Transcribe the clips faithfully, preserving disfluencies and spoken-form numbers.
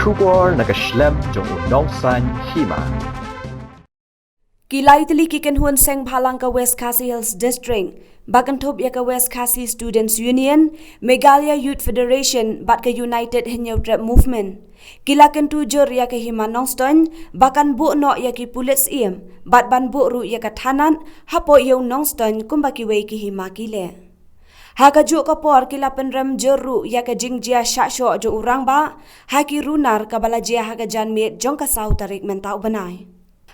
Khubor na ka shlem jong u nongsan hima. Ki lai tylli ki kynhun seng bhalang ka West Khasi Hills District, ba kynthup ïa ka West Khasi Students Union, Meghalaya Youth Federation bad ka United Hynñiewtrep Movement, ki la kyntu jur ïa ka Hima Nongstoiñ ba kan buh noh ïa ki pulit syiem bad ban buh ruh ïa ka thanat hapoh ïew Nongstoiñ kumba kiwei ki hima ki leh. Ha kajuh ka por ki la pynrem jur ruh ïa ka jingjia shah shoh jong u rangbah ha ki runar kaba la jia ha ka janmiet jong ka saw tarik mynta u bnai.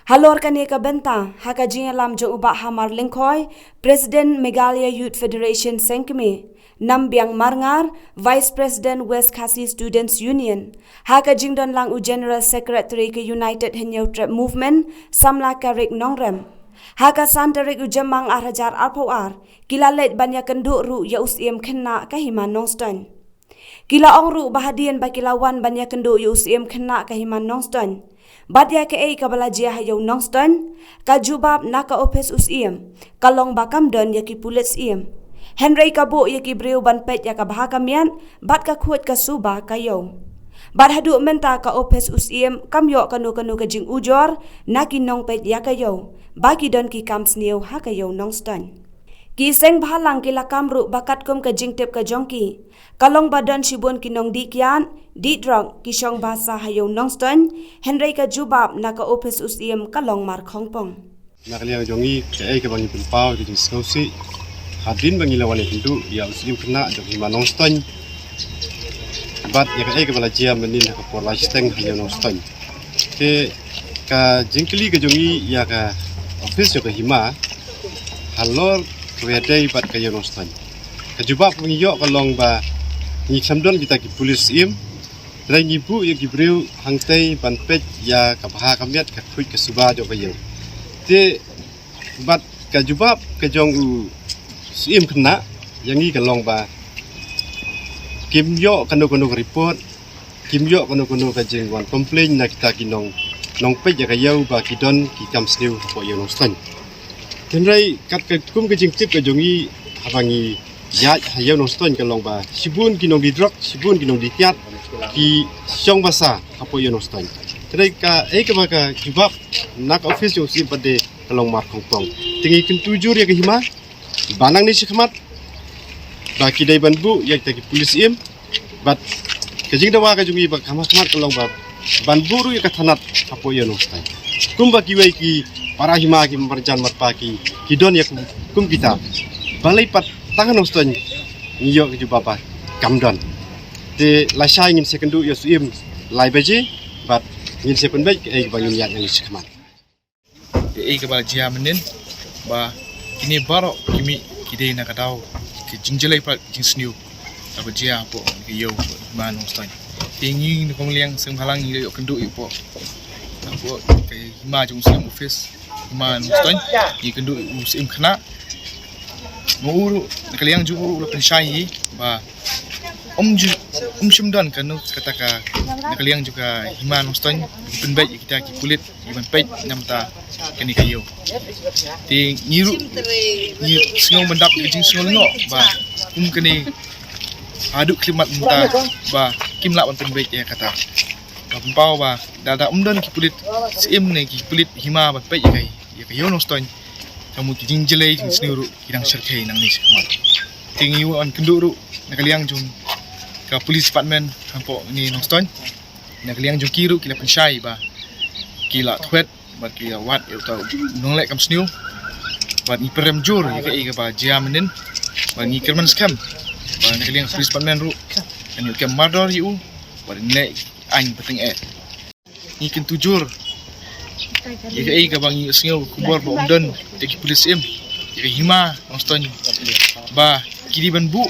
Halor kane ka bynta, ha ka jingïalam jong u Bah Hamar Lyngkhoi, President Meghalaya Youth Federation Seng Kmie, Nambiang Marngar, Vice President West Khasi Students Union, ha ka jingdon lang u General Secretary ka United Hynñiewtrep Movement, Samla Karik Nongrem, ha ka san tarik u Jymmang ar hajar arphew ar, ki la leit ban ïakynduh ruh ïa u syiem khynnah ka Hima Nongstoiñ. Ki la ong ruh ba hadien ba ki la wan ban ïakynduh ïa u syiem khynnah ka Hima Nongstoiñ bad ïa kaei kaba la jia ha ïew Nongstoiñ, ka jubab na ka ophis u syiem ka long ba kam don ïa ki pulit syiem. Hynrei ka buh ïa ki briew ban peit ïa ka bha ka miat bad ka khuid ka suba ka ïew. Bad haduh mynta ka ophis u syiem kam ïoh kano kano ka jingujor na ki nongpeit ïa ka ïew ba ki don ki kam sniew ha ka ïew Nongstoiñ. Ki seng bhalang ki la kam ruh ba katkum ka jingtip ka jong ki, ka long ba don shibun ki nongdih kiad, dih drok, ki shong basa ha ïew Nongstoiñ, hynrei ka jubab na ka ophis u syiem ka long mar khongpong. Na ka liang jong ngi, kaei kaba ngi pynpaw ka jingsngewsih hadien ba ngi la wan ïakynduh ïa u syiem khynnah jong Hima Nongstoiñ bad ïa kaei kaba la jia mynnin ha ka por lai shiteng ha ïew Nongstoiñ. Te ka jingkylli ka jong ngi ïa ka ophis jong ka Hima halor kaba ïadei bad ka ïew Nongstoiñ. Ka jubab ba ngi ïoh ka long ba ngi khlem don kita ki pulit syiem, hynrei ngi buh ïa ki briew hangtei ban peit ïa ka bha ka miat, ka khuid ka suba jong ka ïew. Te bad ka jubab ka jong u syiem khynnah ïa ngi ka long ba kim ïoh kano kano ka report, kim ïoh kano kano ka jingwan complain na kita ki nong, nongpeit ïa ka ïew ba ki don ki kam sniew hapoh ïew Nongstoiñ. Hynrei katkum ka jingtip ka jong ngi, haba ngi ïaid ha ïew Nongstoiñ ka long ba shibun ki nongdih drok, shibun ki nongdih kiad ki shong basa hapoh ïew Nongstoiñ. Hynrei kaei kaba ka jubab na ka ophis jong u syiem pat de ka long mar khongpong. Te ngi kyntu jur ïa ka Hima ba nangne shakhmat ba ki dei ban buh ïa kita ki pulit syiem. Bad ka jingdawa ka jong ngi ba kham ha khmat ka long ba ban buh ruh ïa ka thanat hapoh ïew Nongstoiñ. Kumba kiwei ki para hima ki marjan marpa ki, ki don ïa kum, kum kita. Balei pat tang ha Nongstoiñ ngi ïoh ka jubab ba kam don. Te lashai ngin sa ïakynduh ïa u syiem lai baje bad ngin sa pynbeit kaei ba ngin ïaid nangne shakhmat. Kaei kaba la jia mynnin ba kine baroh ki mih ki dei na ka daw ki jingjlei pat jingsniew kaba jia hapoh ka ïew Hima Nongstoiñ. Te ngi na ka liang seng bhalang ngi la ïoh kynduh ïa u pok, pok ka Hima jong u syiem, ophis Hima Nongstoiñ, ngi kynduh ïa u syiem khynnah. Ma u ruh na ka liang jong u ruh la pynshai hi ba um ju, um shym don kano kata ka, na ka liang jong ka Hima Nongstoiñ pynbeit ïa kita ki pulit ïa ban peit namar kane ka ïew. Te ngi ruh ngi sngew ban dap ka jingsngew lyngngoh ba kum kane haduh khyllipmat mynta ba kim lah ban pynbeit ïa kata. Ba pynpaw ba da, da um don ki pulit syiem ne ki pulit hima ban peit ïa ka, ïa ka ïew Nongstoiñ, ka mut ki jingjlei jingsniew ruh ki dang shyrkhei nangne shakhmat. Te ngi wan kynduh ruh na ka liang jong ka police department hapoh ne Nongstoiñ, na ka liang jong ki ruh ki la pynshai ba ki la thwet bad ki la wad ïa uta u nongleh kam sniew. Bad ngi pyrem jur ïa kaei kaba jia mynnin. Bad ngi kyrmen skhem ba na ka liang police department ruh kan ïoh kem mardor ïa u bad ngi leh aiñ pateng eh. Ngi kyntu jur ïa kaei kaba ngi sngew khubor ba um don ïa ki pulit syiem ïa ka hima Nongstoiñ ba ki dei ban buh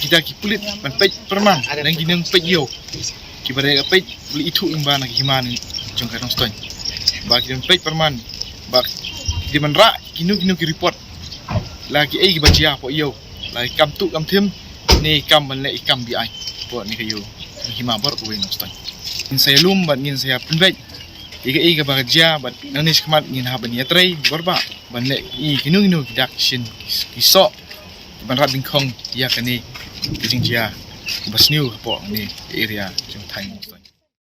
kita ki pulit ban peit pyrman, dang ki nang peit ïew. Kiba dei ka peit bli ithuh ïa ba na ki hima ni jong ka Nongstoiñ ba ki dei ban peit pyrman ba ki dei ban rah kino kino ki report la kiei kiba jia hapoh ïew, la kam tuh kam thim ne kam ban leh ïa kam bi aiñ hapoh ne ka ïew, hima baroh kawei Nongstoiñ. Ngin sa ïalum bad ngin sa ïa pynbeit ïa kaei kaba ka jia bad nangne shakhmat ngin hap ban ïatrei baroh ban leh ïa kino kino ki dak shin ki soh ban rat dyngkhong ïa kane ka jingjia ba sniew hapoh ne ka area jong thaiñ Nongstoiñ.